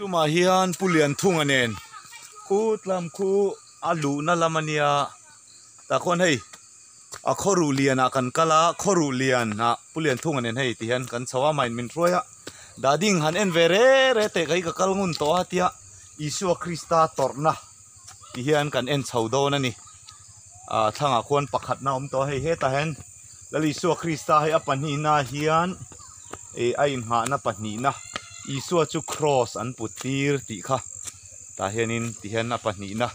Tumah hian Pu Lianthunga nen khut lam khu a luhna lam a nia tah khuan hei a khawruh lianah kan kal a khawruh lianah Pu Lianthunga nen hei ti hian kan chho a main min hruai a dading han en ve re re teh ka hi ka kal ngun tawh a tia Isua Krista tawrhna ti hian kan en chho dawn a ni ah thlangah khuan pakhatna a awm tawh a hei hetah hian Lal Isua Krista hei a pahnihna hian ih a inghahna pahnihna Isua chu cross an put tir tih kha tah hianin ti hian a pahnihna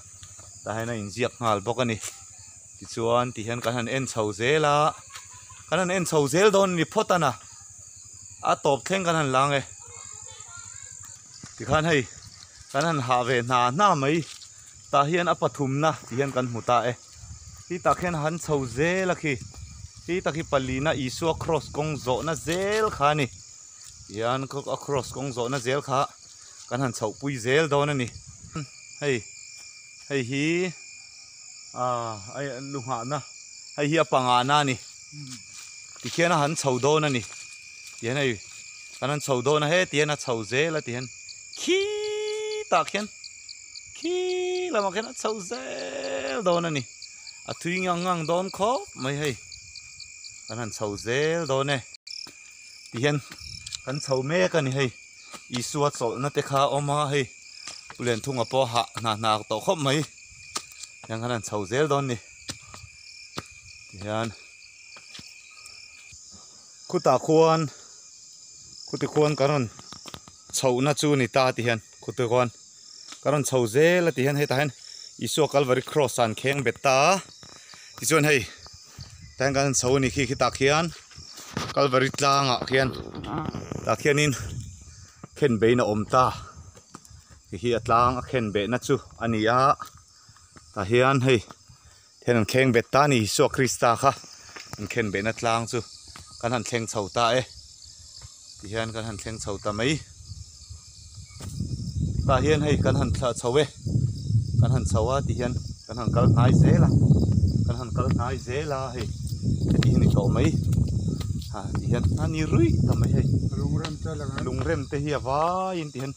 tah hian a inziak nghal bawk a ni tichuan ti hian kan han en chho zel a kan han en chho zel dawn a ni phawt a na a tawp thleng kan han lang e tikhan hei kan han hah ve hna hna mai tah hian a pathumna ti hian kan hmu ta e khi tah khian han chho zel a khi khi tak hi palina Isua cross kawng zawhna zel kha a ni tihian a cross kawng zawhna zel kha kan han chhoh pui zel dawn a ni hei hei hi ah lu nghahna hei hi a pangana a ni tikhian a han chho dawn a ni tihian hei kan han chho dawn a heti hian a chho zel a tihian khitah khian khi lamah khian a chho zel dawn a ni a thui ngang ngang dawn khawp mai hei kan han chho zel dawn e tihian kan chho mek a ni hei Isua chawlhna te kha a awm a hei Pu Lianthunga pawh hah hna hna tawh khawp mai tiang khan an chho zel dawn a ni tihian khutah khuan khuti khuan kan rawn chhohna chu a ni ta ti hian khuti khuan kan rawn chho zel a ti hian hetah hian Isua Kalvari cross ah an kheng bet ta a tichuan hei tah hian kan rawn chho a ni khi khitah khian Kalvari tlangah khian tah khianin khen bein a awm ta ti hi a tlang a khen behna chu a ni a tah hian hei Then an thleng bet ta a ni Isua Krista kha an khen behna tlang chu kan han thleng chho ta e tihian kan han thleng chho ta mai tah hian hei kan han thlah chho e kan han chho a tihian kan han kal hnai zel a kan han kal hnai zel a hei heti hi a ni tawh mai ha tihian a ni ruih ta mai hei lungrem te hi a vaiin tihian.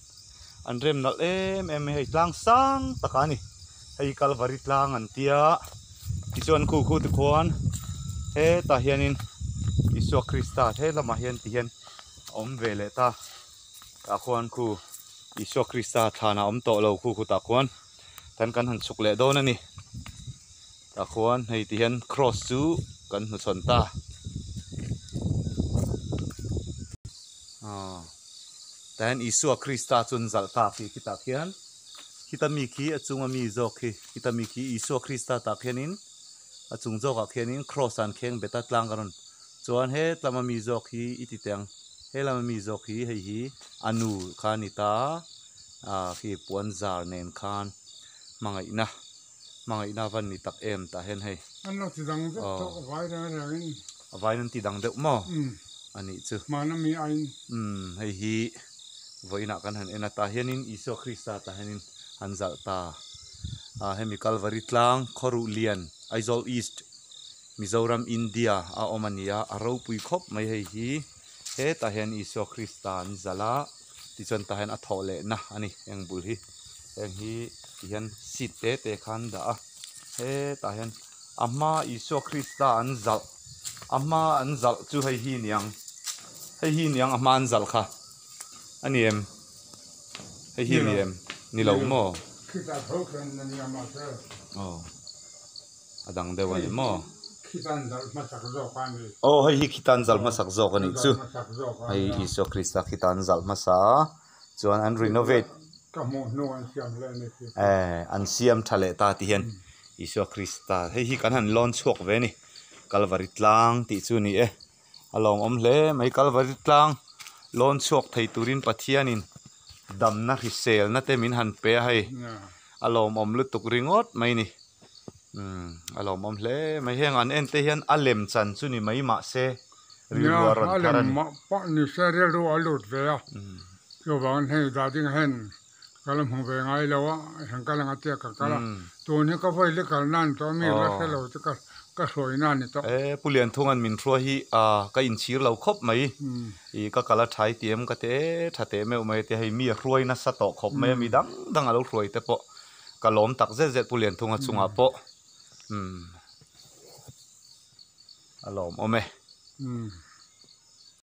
An rem nalh em em mai hei tlang sang tak a ni hei Kalvari tlang an tia tichuan khu khu te khuan hetah hianin Isua Krista he lamah hian ti hian a awm ve leh ta tah khuan khu Isua Krista thlan a awm tawh lo khu khu tah khuan tan kan han chhuk leh dawn a ni tah khuan hei ti hian cross chu kan hnuchhawn ta. Tah hian Isua Krista chu an zalh ta khi khitah khian khita mi khi a chunga mi zawk khi khita mi khi Isua Krista tah khianin a chung zawkah khianin cross ah an kheng bet a tlang ka rawn chuan he tlama mi zawk hi i ti teh ang he lama mi zawk hi hei hi a nu kha a ni ta ah khi puan zar nen khan hmangaihna hmangaihna a van ni tak em tah hian hei. An lo ti dang deuh tawh a vai reng rengin. A vain an ti dang deuh maw? A nih chu. Hmana mi aiin. Umm hei hi vawiinah kan han en a tah hianin Isua Krista tah hianin an zalh ta a hemi Kalvari tlang Khawruh Lian Aizawl East Mizoram India a awm a ni a a ropui khawp mai hei hi hetah hian Isua Krista an zalh a tichuan tah hian a thawh lehna a ni heng bul hi. Heng hi ti hian seat te te khan dah a hetah hian a hma Isua Krista an zalh a hma an zalh chu hei hi niang hei hi niang a hma an zalh kha a ni em hei hi ni em ni lo maw aw a dang deuh a ni maw aw hei hi khita an zalh hmasak zawk a nih chu hei Isua Krista khita an zalh hmasa a. Chuan an renovate Ka hmuh hnu an siam leh a ni khi. Eh, an siam tha leh ta ti hian Isua Krista hei hi kan han lawn chhuak ve a ni. Kalvari tlang tih chu a ni e. A lawmawm hle mai Kalvari tlang lawn chhuak thei turin Pathianin damna hriselna te min han pe a hei. A lawmawm lutuk ringawt mai a ni. Umm a lawmawm hle mai heng an en te hian a lem chan chu ni mai mahse rilru a rawn thar a ni. A lem pawh ni se rilru a lut ve a chuvangin hei dading hen ka la hmu ve ngai lo a heng ka la ngatia ka kal a tun hi ka vawi le kal nan tawh mi la hre lo chu ka. Ka hruaina a ni tawh. E Pu Lianthunga'n min hruai hi ka inchhir lo khawp mai. I ka kal a thai ti em ka ti e, tha teh meuh mai a ti a, hei mi a hruai nasa tawh khawp mai a, mi dang dang a lo hruai te pawh ka lawm tak zet zet Pu Lianthunga chungah pawh umm a lawmawm e.